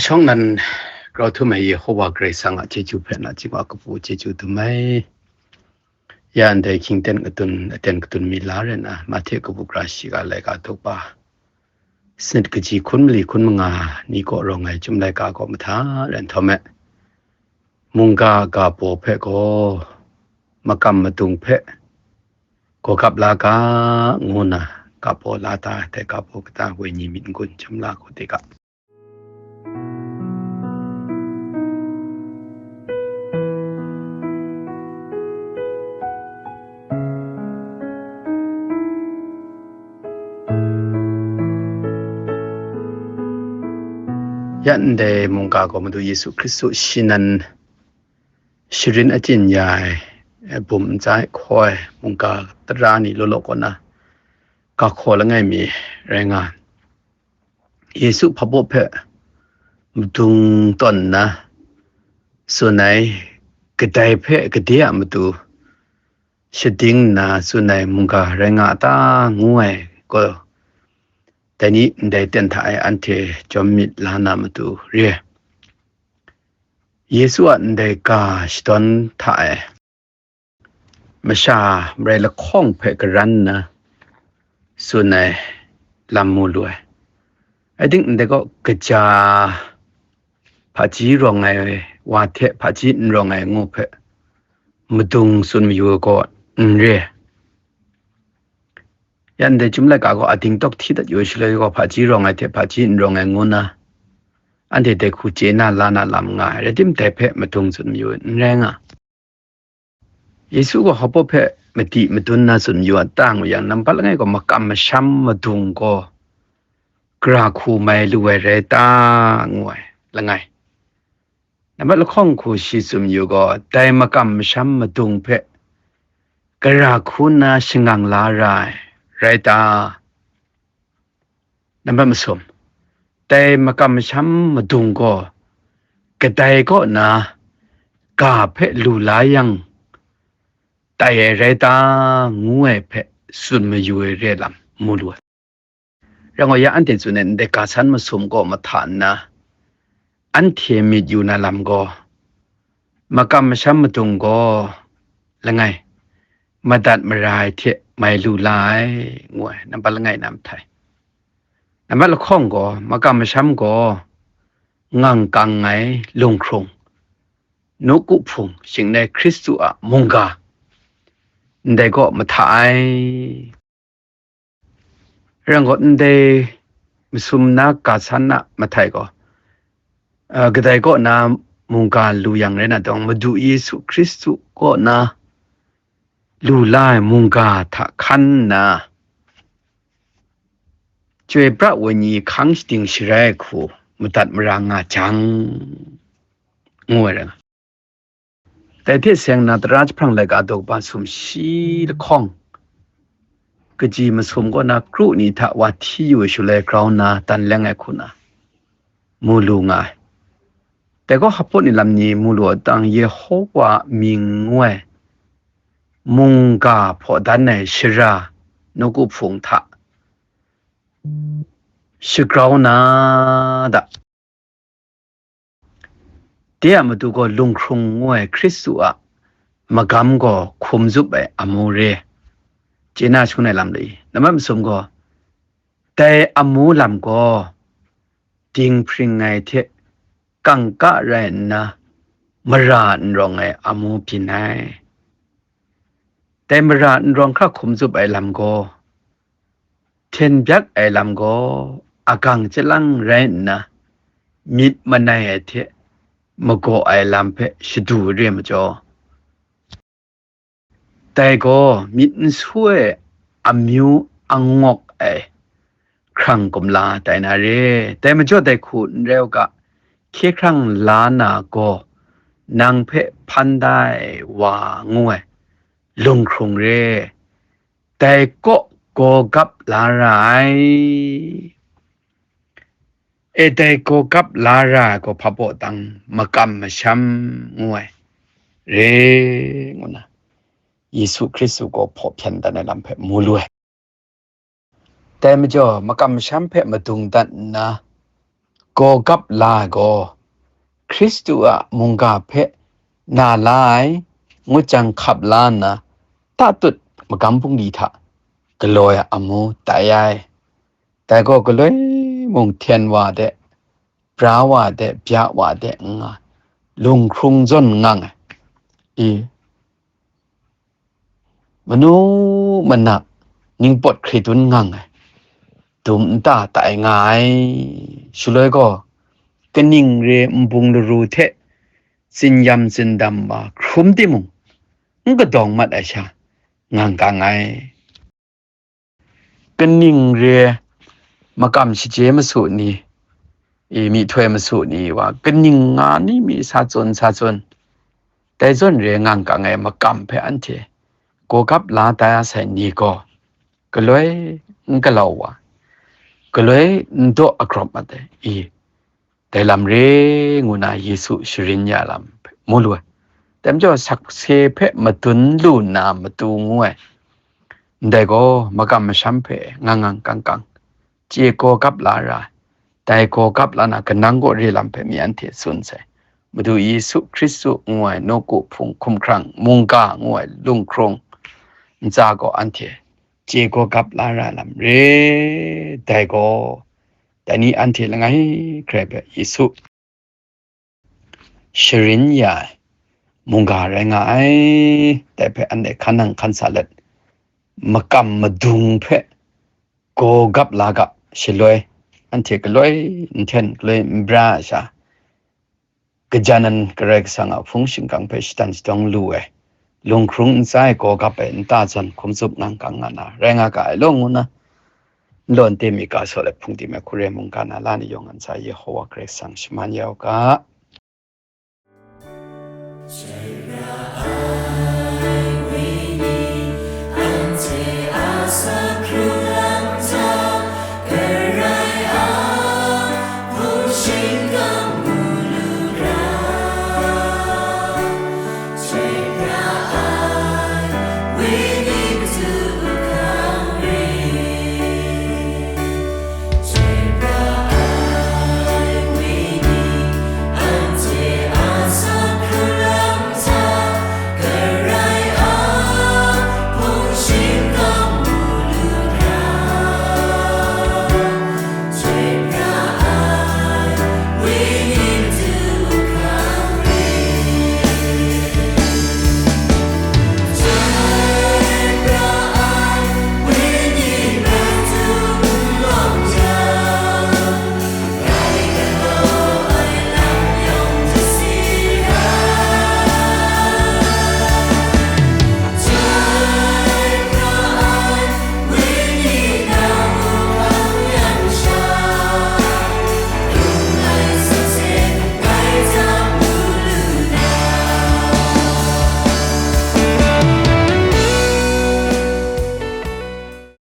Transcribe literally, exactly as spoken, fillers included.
Htawng nan grau htum ai Yehowa Karai Kasang a chyeju hpe nachying wa kabu chyeju dum ai. Ya ndai hkying ten kadun, aten kadun mi la rai nna, Mahte kabu gara shiga laika daw pa, sanit kaji hkun mali hkun manga ni kaw rawng ai Chyum laika kaw mahta rai nhtawm e, mungga ga baw hpe gaw makam madung hpe gaw gap la ga, ngu nna ga baw la ta, dai ga baw kata wenyi myit n-gun chyam la hku de ga. Ya ndai mungga gaw Madu Yesu Hkristu shi nan sharin achyin ya ai, eh, bum ntsa e hkaw ai mungga tara ni law law kaw na ga hkaw langai mi rai nga. Yesu hpabaw hpe madung tawn nna tsun ai, kadai hpe gade a matu shading nna tsun ai mungga rai nga a ta, ngu ai gaw, dai ni ndai ten hta e anhte jawm myit la na matu re ai. Yesu a ndai ga shadawn hta e, masha marai lahkawng hpe karan nna tsun ai lam mu lu ai. Rai timung, ndai gaw kaja hpaji rawng ai wa hte hpaji n rawng ai ngu hpe madung tsun mayu ai gaw n re ai. Ya ndai Chyum laika gaw ading tawk hti dat yu ai shaloi gaw, hpaji rawng ai hte hpaji n rawng ai ngu nna, anhte dai hku chye na la na lam nga ai, rai timung, dai hpe madung tsun mayu ai n rai nga. Yesu gaw hpabaw hpe madi madun na tsun mayu a ta ngu yang, nambat langai gaw makam masham madung gaw gara hku mai lu ai rai ta, ngu ai langai. Nambat lahkawng hku shi tsun mayu gaw, dai makam masham madung hpe gara hku nna shangang la ra ai rai ta? Nambat masum, dai makam masham madung gaw kadai kaw na ga hpe lu la yang tai ai rai ta, ngu ai hpe tsun mayu ai re lam mu lu ai. Rai ngai, ya anhte tsun ai ndai ga san masum gaw mahta nna anhte myit yu na lam gaw, makam masham madung gaw langai, madat mara ai hte mai lu la ai, ngu ai, nambat langai na mahtai. Nambat lahkawng gaw, makam masham gaw ngang kang ai lunghkrung, nawku hpung, shing n ai Hkristu a mungga, ndai gaw mahta ai. Rai ngai, ndai masum na ga san a mahtai gaw, a, kadai kaw na mungga lu yang rai na dawng, Madu Yesu Hkristu kaw na lu la ai mungga hta hkan nna, Chyoi pra ai wenyi hkang shading sharai ai hku madat mara nga jang, ngu ai rai nga. Dai hte seng na, tara jahprang laika daw kaba sumshi lahkawng, kaji masum kaw na kru ni hta wa hti yu ai shaloi grau nna dan leng ai hku na mu lu nga ai. Dai gaw hpabaw ni lam ni mu lu a tang, Yehowa mying ngu ai mungga hpaw dan ai shara nawku hpung hta shagrau na da. De a matu gaw lunghkrung ngu ai Hkristu a magam gaw hkum zup ai amu re. Chye na shangun ai lam lai. Nambat masum gaw, dai amu lam gaw dinghpring ai hte kangka rai nna, mara n rawng ai amu byin ai. Dai mara n rawng hkra hkum zup ai lam gaw, hten byak ai lam gaw, agang chyalang rai nna, myit manai ai hte magaw ai lam hpe shadu re ai majaw, dai gaw myit n su ai amyu angawk ai hkrang kumla tai na re. Dai majaw dai hku n rai u ga, hkye hkrang la na gaw, nang hpe hpan da ai wa ngu ai lunghkrung re. Dai kaw gaw gap la ra ai. E, dai gaw gap la ra ai gaw hpabaw tang makam masham ngu ai re, ngu na Yesu Hkristu gaw hpaw hpyan dan ai lam hpe mu lu ai. Dai majaw, makam masham hpe madung dat nna, gaw gap la ai gaw, Hkristu a mungga hpe na la ai, ngut jang hkap la nna, tatut magam bungli hta galaw ai amu tai ai. Dai gaw galoi mung hten wa de, bra wa de, bya wa de nga, lunghkrung zawn ngang ai. I, manu manak ningpawt hkridun ngang ai, dum nta tai nga ai. Shaloi gaw, kaning re nbung laru hte tsinyam tsindam wa hkrum timung, n kadawng mat ai sha ngang kang ai. Kaning re makam shaje masu ni, i, myihtoi masu ni wa, kaning nga ni mi sa tsun, sa tsun, dai zawn re ngang kang ai makam hpe anhte gawgap la tai a sai ni gaw, galoi n galau wa, galoi n daw agrawp mat ai, i, dai lam re ngu na Yesu sharin ya lam mu lu ai. Dai majaw sakse hpe madun lu nna matu ngu ai. Ndai gaw makam masham hpe ngang ngang kang kang, chye gaw gap la ra ai. Dai gaw gap la na kanang gaw re lam hpe mi anhte tsun sai. Madu Yesu Hkristu ngu ai nawku hpung hkumhkrang mungga ngu ai lunghkrung ntsa gaw anhte chye gaw gap la ra lam re. Dai gaw, dai ni anhte langai hkrai hpe Yesu sharin ya ai mungga rai nga ai. Dai hpe anhte hkan nang hkan sa let, makam madung hpe gaw gap la ga, shaloi anhte galoi n hten, galoi n bra ai sha, kajan ai Karai Kasang a hpung shingkang hpe shatan shadawng lu ai, lunghkrung ntsa e gaw gap ai nta zawn hkum tsup ngang kang nga na rai nga ga ai law ngu na, n law n te mi ga saw let hpung tim ai hkure mungga na la ni yawng ntsa Yehowa Karai Kasang shaman ya u ga.